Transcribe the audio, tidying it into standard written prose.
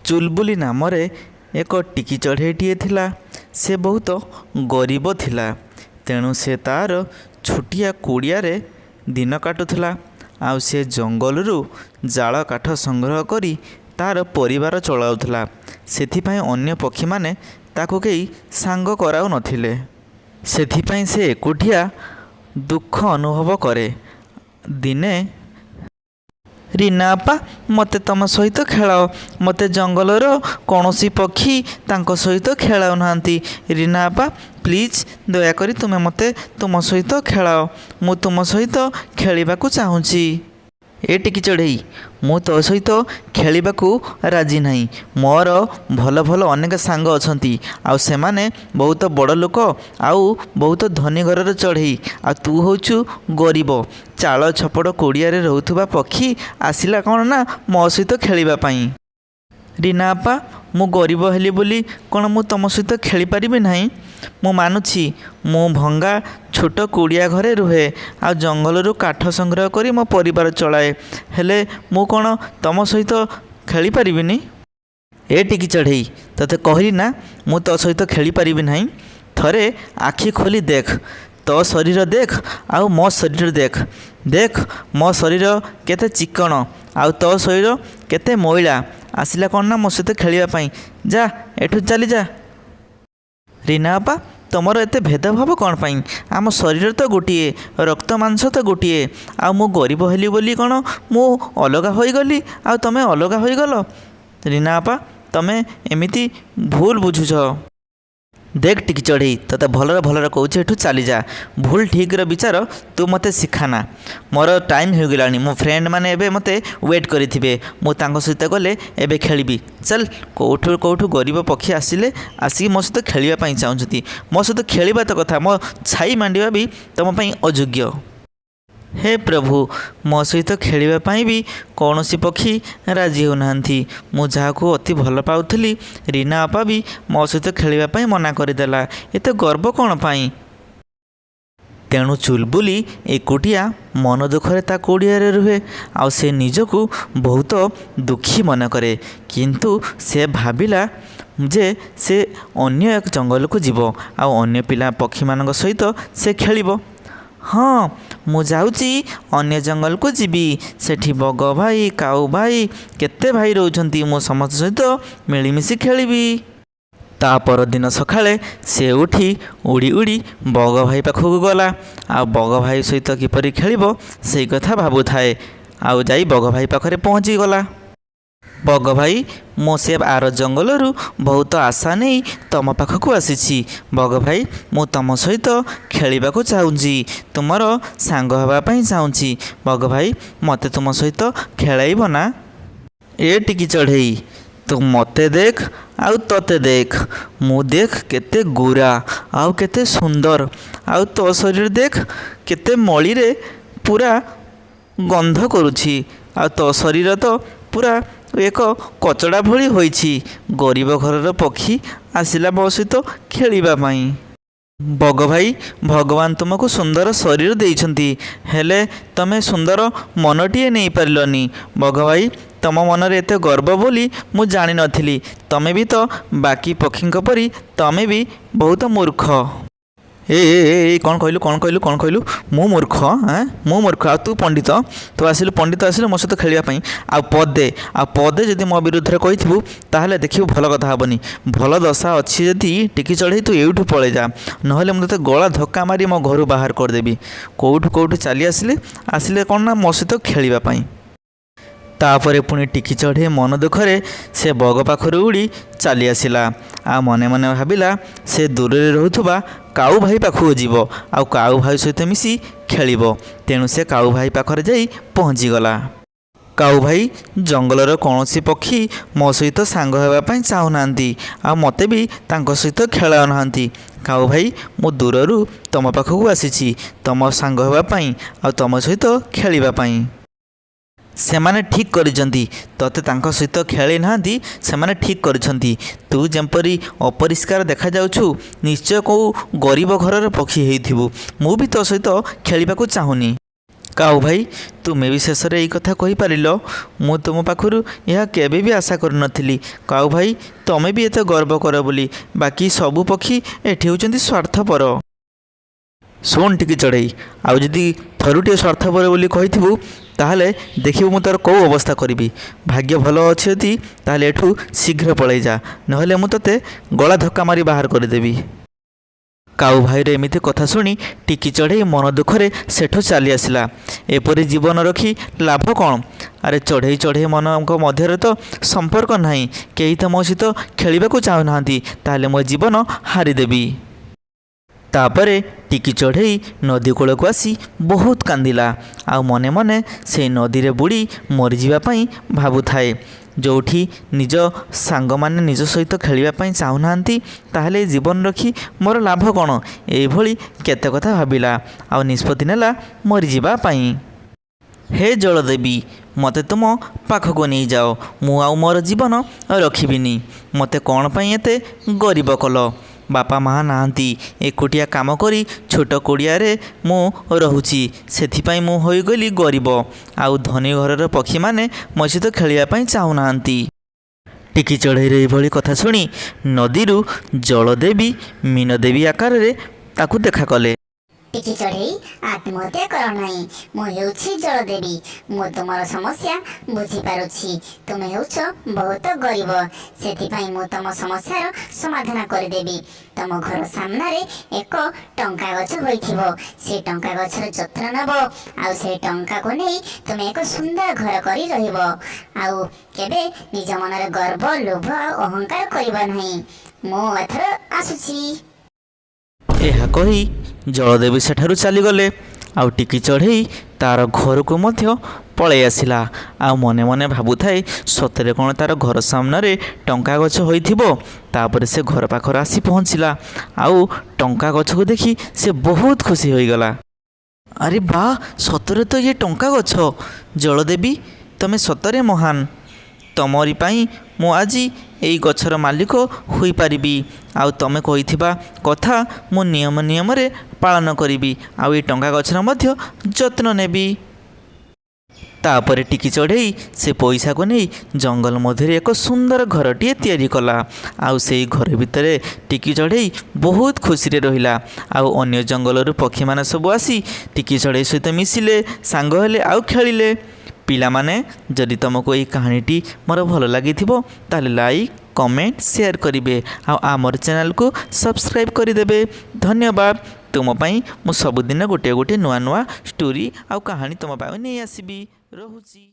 ଚୁଲବୁଲି ନାମରେ ଏକ ଟିକି ଚଢ଼େଇଟିଏ ଥିଲା। ସେ ବହୁତ ଗରିବ ଥିଲା। ତେଣୁ ସେ ତା'ର ଛୋଟିଆ କୁଡ଼ିଆରେ ଦିନ କାଟୁଥିଲା। ଆଉ ସେ ଜଙ୍ଗଲରୁ ଜାଳ କାଠ ସଂଗ୍ରହ କରି ତା'ର ପରିବାର ଚଳାଉଥିଲା। ସେଥିପାଇଁ ଅନ୍ୟ ପକ୍ଷୀମାନେ ତାକୁ କେହି ସାଙ୍ଗ କରାଉନଥିଲେ। ସେଥିପାଇଁ ସେ ଏକୁଟିଆ ଦୁଃଖ ଅନୁଭବ କରେ। ଦିନେ, ରୀନା ଅପା, ମୋତେ ତୁମ ସହିତ ଖେଳାଅ। ମୋତେ ଜଙ୍ଗଲର କୌଣସି ପକ୍ଷୀ ତାଙ୍କ ସହିତ ଖେଳାଉନାହାନ୍ତି। ରୀନା ଅପା, ପ୍ଲିଜ୍, ଦୟାକରି ତୁମେ ମୋତେ ତୁମ ସହିତ ଖେଳାଅ। ମୁଁ ତୁମ ସହିତ ଖେଳିବାକୁ ଚାହୁଁଛି। ଏ ଟିକି ଚଢ଼େଇ, ମୁଁ ତୋ ସହିତ ଖେଳିବାକୁ ରାଜି ନାହିଁ। ମୋର ଭଲ ଭଲ ଅନେକ ସାଙ୍ଗ ଅଛନ୍ତି, ଆଉ ସେମାନେ ବହୁତ ବଡ଼ ଲୋକ ଆଉ ବହୁତ ଧନୀ ଘରର ଚଢ଼େଇ। ଆଉ ତୁ ହେଉଛୁ ଗରିବ, ଚାଳ ଛପର କୁଡ଼ିଆରେ ରହୁଥିବା ପକ୍ଷୀ, ଆସିଲା କ'ଣ ନା ମୋ ସହିତ ଖେଳିବା ପାଇଁ। ରୀନା ଅପା, ମୁଁ ଗରିବ ହେଲି ବୋଲି କ'ଣ ମୁଁ ତୁମ ସହିତ ଖେଳିପାରିବି ନାହିଁ? ମୁଁ ମାନୁଛି, ମୁଁ ଭଙ୍ଗା ଛୋଟ କୁଡ଼ିଆ ଘରେ ରୁହେ ଆଉ ଜଙ୍ଗଲରୁ କାଠ ସଂଗ୍ରହ କରି ମୋ ପରିବାର ଚଳାଏ। ହେଲେ ମୁଁ କ'ଣ ତୁମ ସହିତ ଖେଳିପାରିବିନି? ଏ ଟିକି ଚଢ଼େଇ, ତୋତେ କହିଲି ନା ମୁଁ ତୋ ସହିତ ଖେଳିପାରିବି ନାହିଁ। ଥରେ ଆଖି ଖୋଲି ଦେଖ। ତୋ ଶରୀର ଦେଖ ଆଉ ମୋ ଶରୀର ଦେଖ। ଦେଖ, ମୋ ଶରୀର କେତେ ଚିକ୍କଣ ଆଉ ତୋ ଶରୀର କେତେ ମଇଳା। ଆସିଲା କ'ଣ ନା ମୋ ସହିତ ଖେଳିବା ପାଇଁ। ଯା, ଏଠୁ ଚାଲିଯା। ରୀନା ଅପା, ତୁମର ଏତେ ଭେଦଭାବ କ'ଣ ପାଇଁ? ଆମ ଶରୀର ତ ଗୋଟିଏ, ରକ୍ତ ମାଂସ ତ ଗୋଟିଏ। ଆଉ ମୁଁ ଗରିବ ହେଲି ବୋଲି କ'ଣ ମୁଁ ଅଲଗା ହୋଇଗଲି ଆଉ ତୁମେ ଅଲଗା ହୋଇଗଲ? ରୀନା ଅପା, ତୁମେ ଏମିତି ଭୁଲ ବୁଝୁଛ। ଦେଖ ଟିକି ଚଢ଼େଇ, ତୋତେ ଭଲରେ ଭଲରେ କହୁଛି, ଏଠୁ ଚାଲିଯା। ଭୁଲ ଠିକ୍ର ବିଚାର ତୁ ମୋତେ ଶିଖାନା। ମୋର ଟାଇମ୍ ହୋଇଗଲାଣି। ମୋ ଫ୍ରେଣ୍ଡମାନେ ଏବେ ମୋତେ ୱେଟ୍ କରିଥିବେ। ମୁଁ ତାଙ୍କ ସହିତ ଗଲେ ଏବେ ଖେଳିବି। ଚାଲ। କେଉଁଠୁ କେଉଁଠୁ ଗରିବ ପକ୍ଷୀ ଆସିଲେ, ଆସିକି ମୋ ସହିତ ଖେଳିବା ପାଇଁ ଚାହୁଁଛନ୍ତି। ମୋ ସହିତ ଖେଳିବା ତ କଥା, ମୋ ଛାଇ ମାଣ୍ଡିବା ବି ତୁମ ପାଇଁ ଅଯୋଗ୍ୟ। ହେ ପ୍ରଭୁ, ମୋ ସହିତ ଖେଳିବା ପାଇଁ ବି କୌଣସି ପକ୍ଷୀ ରାଜି ହେଉନାହାନ୍ତି। ମୁଁ ଯାହାକୁ ଅତି ଭଲ ପାଉଥିଲି, ରୀନା ଅପା ବି ମୋ ସହିତ ଖେଳିବା ପାଇଁ ମନା କରିଦେଲା। ଏତେ ଗର୍ବ କ'ଣ ପାଇଁ? ତେଣୁ ଚୁଲବୁଲି ଏକୁଟିଆ ମନ ଦୁଃଖରେ ତା କୁଡ଼ିଆରେ ରୁହେ ଆଉ ସେ ନିଜକୁ ବହୁତ ଦୁଃଖୀ ମନେ କରେ। କିନ୍ତୁ ସେ ଭାବିଲା ଯେ ସେ ଅନ୍ୟ ଏକ ଜଙ୍ଗଲକୁ ଯିବ ଆଉ ଅନ୍ୟ ପିଲା ପକ୍ଷୀମାନଙ୍କ ସହିତ ସେ ଖେଳିବ। ହଁ, ମୁଁ ଯାଉଛି, ଅନ୍ୟ ଜଙ୍ଗଲକୁ ଯିବି। ସେଠି ବଗ ଭାଇ, କାଉ ଭାଇ, କେତେ ଭାଇ ରହୁଛନ୍ତି। ମୁଁ ସମସ୍ତଙ୍କ ସହିତ ମିଳିମିଶି ଖେଳିବି। ତା ପରଦିନ ସକାଳେ ସେ ଉଠି ଉଡ଼ି ଉଡ଼ି ବଗ ଭାଇ ପାଖକୁ ଗଲା ଆଉ ବଗ ଭାଇ ସହିତ କିପରି ଖେଳିବ ସେଇ କଥା ଭାବୁଥାଏ ଆଉ ଯାଇ ବଗ ଭାଇ ପାଖରେ ପହଞ୍ଚିଗଲା। ବଗ ଭାଇ, ମୁଁ ସେ ଆର ଜଙ୍ଗଲରୁ ବହୁତ ଆଶା ନେଇ ତୁମ ପାଖକୁ ଆସିଛି। ବଗ ଭାଇ, ମୁଁ ତୁମ ସହିତ ଖେଳିବାକୁ ଚାହୁଁଛି, ତୁମର ସାଙ୍ଗ ହେବା ପାଇଁ ଚାହୁଁଛି। ବଗ ଭାଇ, ମୋତେ ତୁମ ସହିତ ଖେଳାଇବ ନା? ଏ ଟିକି ଚଢ଼େଇ, ତୁ ମୋତେ ଦେଖ ଆଉ ତୋତେ ଦେଖ। ମୁଁ ଦେଖ କେତେ ଗୋରା ଆଉ କେତେ ସୁନ୍ଦର, ଆଉ ତୋ ଶରୀର ଦେଖ କେତେ ମଳିରେ ପୁରା ଗନ୍ଧ କରୁଛି, ଆଉ ତୋ ଶରୀର ତ ପୁରା ଏକ କଚଡ଼ା ଭଳି ହୋଇଛି। ଗରିବ ଘରର ପକ୍ଷୀ ଆସିଲା ମୋ ସହିତ ଖେଳିବା ପାଇଁ। ବଗ ଭାଇ, ଭଗବାନ ତୁମକୁ ସୁନ୍ଦର ଶରୀର ଦେଇଛନ୍ତି, ହେଲେ ତୁମେ ସୁନ୍ଦର ମନଟିଏ ନେଇପାରିଲନି। ବଗ ଭାଇ, ତୁମ ମନରେ ଏତେ ଗର୍ବ ବୋଲି ମୁଁ ଜାଣିନଥିଲି। ତୁମେ ବି ତ ବାକି ପକ୍ଷୀଙ୍କ ପରି, ତୁମେ ବି ବହୁତ ମୂର୍ଖ। ଏ ଏ ଏ, କ'ଣ କହିଲୁ? କ'ଣ କହିଲୁ? କ'ଣ କହିଲୁ? ମୁଁ ମୂର୍ଖ? ଆଁ, ମୁଁ ମୂର୍ଖ ଆଉ ତୁ ପଣ୍ଡିତ? ତୁ ଆସିଲୁ, ପଣ୍ଡିତ ଆସିଲୁ ମୋ ସହିତ ଖେଳିବା ପାଇଁ। ଆଉ ପଦେ ଯଦି ମୋ ବିରୁଦ୍ଧରେ କହିଥିବୁ, ତାହେଲେ ଦେଖିବୁ, ଭଲ କଥା ହେବନି। ଭଲ ଦଶା ଅଛି ଯଦି ଟିକି ଚଢ଼େଇ, ତୁ ଏଇଠୁ ପଳେଇ ଯା, ନହେଲେ ମୁଁ ତୋତେ ଗଳା ଧକ୍କା ମାରି ମୋ ଘରୁ ବାହାର କରିଦେବି। କେଉଁଠୁ କେଉଁଠୁ ଚାଲି ଆସିଲେ, ଆସିଲେ କ'ଣ ନା ମୋ ସହିତ ଖେଳିବା ପାଇଁ। ତାପରେ ପୁଣି ଟିକି ଚଢ଼େଇ ମନ ଦୁଃଖରେ ସେ ବଗ ପାଖରୁ ଉଡ଼ି ଚାଲି ଆସିଲା ଆଉ ମନେ ମନେ ଭାବିଲା, ସେ ଦୂରରେ ରହୁଥିବା କାଉ ଭାଇ ପାଖକୁ ଯିବ ଆଉ କାଉ ଭାଇ ସହିତ ମିଶି ଖେଳିବ। ତେଣୁ ସେ କାଉ ଭାଇ ପାଖରେ ଯାଇ ପହଞ୍ଚିଗଲା। କାଉ ଭାଇ, ଜଙ୍ଗଲର କୌଣସି ପକ୍ଷୀ ମୋ ସହିତ ସାଙ୍ଗ ହେବା ପାଇଁ ଚାହୁଁନାହାନ୍ତି ଆଉ ମୋତେ ବି ତାଙ୍କ ସହିତ ଖେଳାଉନାହାନ୍ତି। କାଉ ଭାଇ, ମୁଁ ଦୂରରୁ ତୁମ ପାଖକୁ ଆସିଛି ତୁମ ସାଙ୍ଗ ହେବା ପାଇଁ ଆଉ ତୁମ ସହିତ ଖେଳିବା ପାଇଁ। ସେମାନେ ଠିକ୍ କରିଛନ୍ତି, ତୋତେ ତାଙ୍କ ସହିତ ଖେଳେଇ ନାହାନ୍ତି। ସେମାନେ ଠିକ୍ କରିଛନ୍ତି। ତୁ ଯେପରି ଅପରିଷ୍କାର ଦେଖାଯାଉଛୁ, ନିଶ୍ଚୟ କେଉଁ ଗରିବ ଘରର ପକ୍ଷୀ ହେଇଥିବୁ। ମୁଁ ବି ତୋ ସହିତ ଖେଳିବାକୁ ଚାହୁଁନି। କାଉ ଭାଇ, ତୁମେ ବି ଶେଷରେ ଏଇ କଥା କହିପାରିଲ। ମୁଁ ତୁମ ପାଖରୁ ଏହା କେବେ ବି ଆଶା କରିନଥିଲି। କାଉ ଭାଇ, ତୁମେ ବି ଏତେ ଗର୍ବ କର ବୋଲି। ବାକି ସବୁ ପକ୍ଷୀ ଏଠି ହେଉଛନ୍ତି ସ୍ୱାର୍ଥପର। ଶୁଣ ଟିକି ଚଢ଼େଇ, ଆଉ ଯଦି ଥରୁଟିଏ ସ୍ୱାର୍ଥପର ବୋଲି କହିଥିବୁ, ତାହେଲେ ଦେଖିବୁ ମୁଁ ତୋର କେଉଁ ଅବସ୍ଥା କରିବି। ଭାଗ୍ୟ ଭଲ ଅଛି ଯଦି ତାହେଲେ ଏଠୁ ଶୀଘ୍ର ପଳେଇ ଯା, ନହେଲେ ମୁଁ ତୋତେ ଗଳା ଧକ୍କା ମାରି ବାହାର କରିଦେବି। କାଉ ଭାଇର ଏମିତି କଥା ଶୁଣି ଟିକି ଚଢ଼େଇ ମନ ଦୁଃଖରେ ସେଠୁ ଚାଲି ଆସିଲା। ଏପରି ଜୀବନ ରଖି ଲାଭ କ'ଣ? ଆରେ, ଚଢ଼େଇ ଚଢ଼େଇମାନଙ୍କ ମଧ୍ୟରେ ତ ସମ୍ପର୍କ ନାହିଁ, କେହି ତ ମୋ ସହିତ ଖେଳିବାକୁ ଚାହୁଁନାହାନ୍ତି, ତାହେଲେ ମୋ ଜୀବନ ହାରିଦେବି। ତାପରେ ଟିକି ଚଢ଼େଇ ନଦୀ କୂଳକୁ ଆସି ବହୁତ କାନ୍ଦିଲା ଆଉ ମନେ ମନେ ସେଇ ନଦୀରେ ବୁଡ଼ି ମରିଯିବା ପାଇଁ ଭାବୁଥାଏ। ଯେଉଁଠି ନିଜ ସାଙ୍ଗମାନେ ନିଜ ସହିତ ଖେଳିବା ପାଇଁ ଚାହୁଁନାହାନ୍ତି, ତାହେଲେ ଏ ଜୀବନ ରଖି ମୋର ଲାଭ କ'ଣ? ଏଇଭଳି କେତେ କଥା ଭାବିଲା ଆଉ ନିଷ୍ପତ୍ତି ନେଲା ମରିଯିବା ପାଇଁ। ହେ ଜଳଦେବୀ, ମୋତେ ତୁମ ପାଖକୁ ନେଇଯାଅ। ମୁଁ ଆଉ ମୋର ଜୀବନ ରଖିବିନି। ମୋତେ କ'ଣ ପାଇଁ ଏତେ ଗରିବ କଲ? ବାପା ମା' ନାହାନ୍ତି, ଏକୁଟିଆ କାମ କରି ଛୋଟ କୁଡ଼ିଆରେ ମୁଁ ରହୁଛି, ସେଥିପାଇଁ ମୁଁ ହୋଇଗଲି ଗରିବ। ଆଉ ଧନୀ ଘରର ପକ୍ଷୀମାନେ ମୋ ସହିତ ଖେଳିବା ପାଇଁ ଚାହୁଁନାହାନ୍ତି। ଟିକି ଚଢ଼େଇର ଏଭଳି କଥା ଶୁଣି ନଦୀରୁ ଜଳଦେବୀ ମୀନଦେବୀ ଆକାରରେ ତାକୁ ଦେଖା କଲେ। ଟିକି ଚଢ଼େଇ, ଆତ୍ମହତ୍ୟା କର ନାହିଁ। ମୁଁ ହେଉଛି ଜଳଦେବୀ। ମୁଁ ତୁମର ସମସ୍ୟା ବୁଝିପାରୁଛି। ତୁମେ ହେଉଛ ବହୁତ ଗରିବ। ସେଥିପାଇଁ ମୁଁ ତୁମ ସମସ୍ୟାର ସମାଧାନ କରିଦେବି। ତମ ଘର ସାମ୍ନାରେ ଏକ ଟଙ୍କା ଗଛ ହୋଇଥିବ। ସେ ଟଙ୍କା ଗଛର ଯତ୍ନ ନେବ ଆଉ ସେ ଟଙ୍କାକୁ ନେଇ ତୁମେ ଏକ ସୁନ୍ଦର ଘର କରି ରହିବ। ଆଉ କେବେ ନିଜ ମନରେ ଗର୍ବ, ଲୋଭ ଆଉ ଅହଙ୍କାର କରିବ ନାହିଁ। ମୁଁ ଏଥର ଆସୁଛି। ଏହା କହି ଜଳଦେବୀ ସେଠାରୁ ଚାଲିଗଲେ ଆଉ ଟିକି ଚଢ଼େଇ ତାର ଘରକୁ ମଧ୍ୟ ପଳେଇ ଆସିଲା। ଆଉ ମନେ ମନେ ଭାବୁଥାଏ, ସତରେ କ'ଣ ତାର ଘର ସାମ୍ନାରେ ଟଙ୍କା ଗଛ ହୋଇଥିବ? ତାପରେ ସେ ଘର ପାଖରେ ଆସି ପହଞ୍ଚିଲା ଆଉ ଟଙ୍କା ଗଛକୁ ଦେଖି ସେ ବହୁତ ଖୁସି ହୋଇଗଲା। ଆରେ ବା, ସତରେ ତ ଇଏ ଟଙ୍କା ଗଛ! ଜଳଦେବୀ, ତମେ ସତରେ ମହାନ। ତମରି ପାଇଁ ମୁଁ ଆଜି ଏଇ ଗଛର ମାଲିକ ହୋଇପାରିବି। ଆଉ ତମେ କହିଥିବା କଥା ମୁଁ ନିୟମ ନିୟମରେ ପାଳନ କରିବି ଆଉ ଏଇ ଟଙ୍କା ଗଛର ମଧ୍ୟ ଯତ୍ନ ନେବି। ତାପରେ ଟିକି ଚଢ଼େଇ ସେ ପଇସାକୁ ନେଇ ଜଙ୍ଗଲ ମଧ୍ୟରେ ଏକ ସୁନ୍ଦର ଘରଟିଏ ତିଆରି କଲା। ଆଉ ସେଇ ଘର ଭିତରେ ଟିକି ଚଢ଼େଇ ବହୁତ ଖୁସିରେ ରହିଲା। ଆଉ ଅନ୍ୟ ଜଙ୍ଗଲରୁ ପକ୍ଷୀମାନେ ସବୁ ଆସି ଟିକି ଚଢ଼େଇ ସହିତ ମିଶିଲେ, ସାଙ୍ଗ ହେଲେ ଆଉ ଖେଳିଲେ। ପିଲାମାନେ, ଯଦି ତୁମକୁ ଏଇ କାହାଣୀଟି ମୋର ଭଲ ଲାଗିଥିବ, ତାହେଲେ ଲାଇକ୍, କମେଣ୍ଟ, ସେୟାର କରିବେ ଆଉ ଆମର ଚ୍ୟାନେଲକୁ ସବସ୍କ୍ରାଇବ୍ କରିଦେବେ। ଧନ୍ୟବାଦ। ତୁମ ପାଇଁ ମୁଁ ସବୁଦିନ ଗୋଟିଏ ଗୋଟିଏ ନୂଆ ନୂଆ ଷ୍ଟୋରି ଆଉ କାହାଣୀ ତୁମ ପାଇଁ ନେଇ ଆସିବି। ରହୁଛି।